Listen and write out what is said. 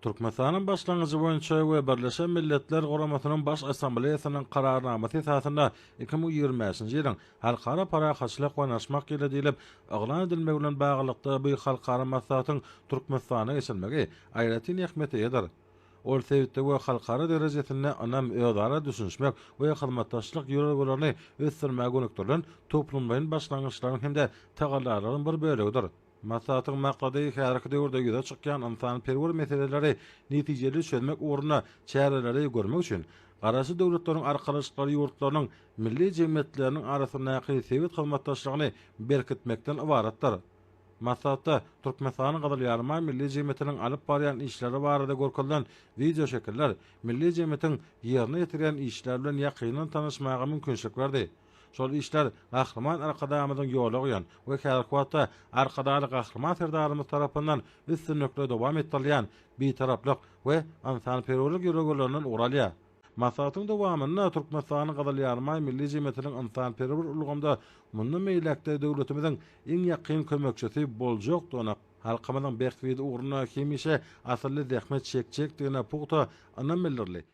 Türkmenistanyň başlangyjy boýunça we Birleşen Milletler Guramasynyň Baş Assambleýasynyň Kararnamasy esasynda 2025-nji ýylyň Halkara parahatçylyk we ynanyşmak ýyly diýlip yglan edilmegi bilen baglylykda bu halkara maslahatyň Türkmenistanda geçirilmegi aýratyn ähmiýete eýedir. Ol sebitde we halkara derejesinde ynam, özara düşünişmek we hyzmatdaşlyk ýörelgelerini ösdürmäge gönükdirilen toplumlaýyn başlangyçlaryň hem-de tagallalaryň bir bölegidir. Maslahatyň maksady häzirki döwürde ýüze çykýan ynsanperwer meseleleri netijeli çözmek ugrunda çäreleri görmek üçin Garaşsyz Döwletleriň Arkalaşyklary ýurtlarynyň milli jemgyýetleriniň arasyndaky sebit hyzmatdaşlygyny berkitmekden ybaratdyr. Maslahatda Türkmenistanyň Gyzyl Ýarymaý Milli jemgyýetiniň alyp barýan işleri barada görkezilen wideoşekiller milli jemgyýetiň ýerine ýetirýän işleri bilen ýakyndan tanyşmaga mümkinçilik berdi. Şol işler Gahryman Arkadagymyzyň ýola goýan we häzirki wagtda Arkadagly Gahryman Serdarymyz tarapyndan üstünlikli dowam etdirilýän Bitaraplyk we ynsanperwerlik ýörelgelerinden ugur alýar. Maslahatyň dowamynda Türkmenistanyň Gyzyl Ýarymaý Milli jemgyýetiniň ynsanperwer ulgamda mundan beýläk-de döwletimiziň iň ýakyn kömekçisi boljakdygyna, halkymyzyň bähbidi ugrunda hemişe asylly zähmet çekjekdigine pugta ynam bildirildi.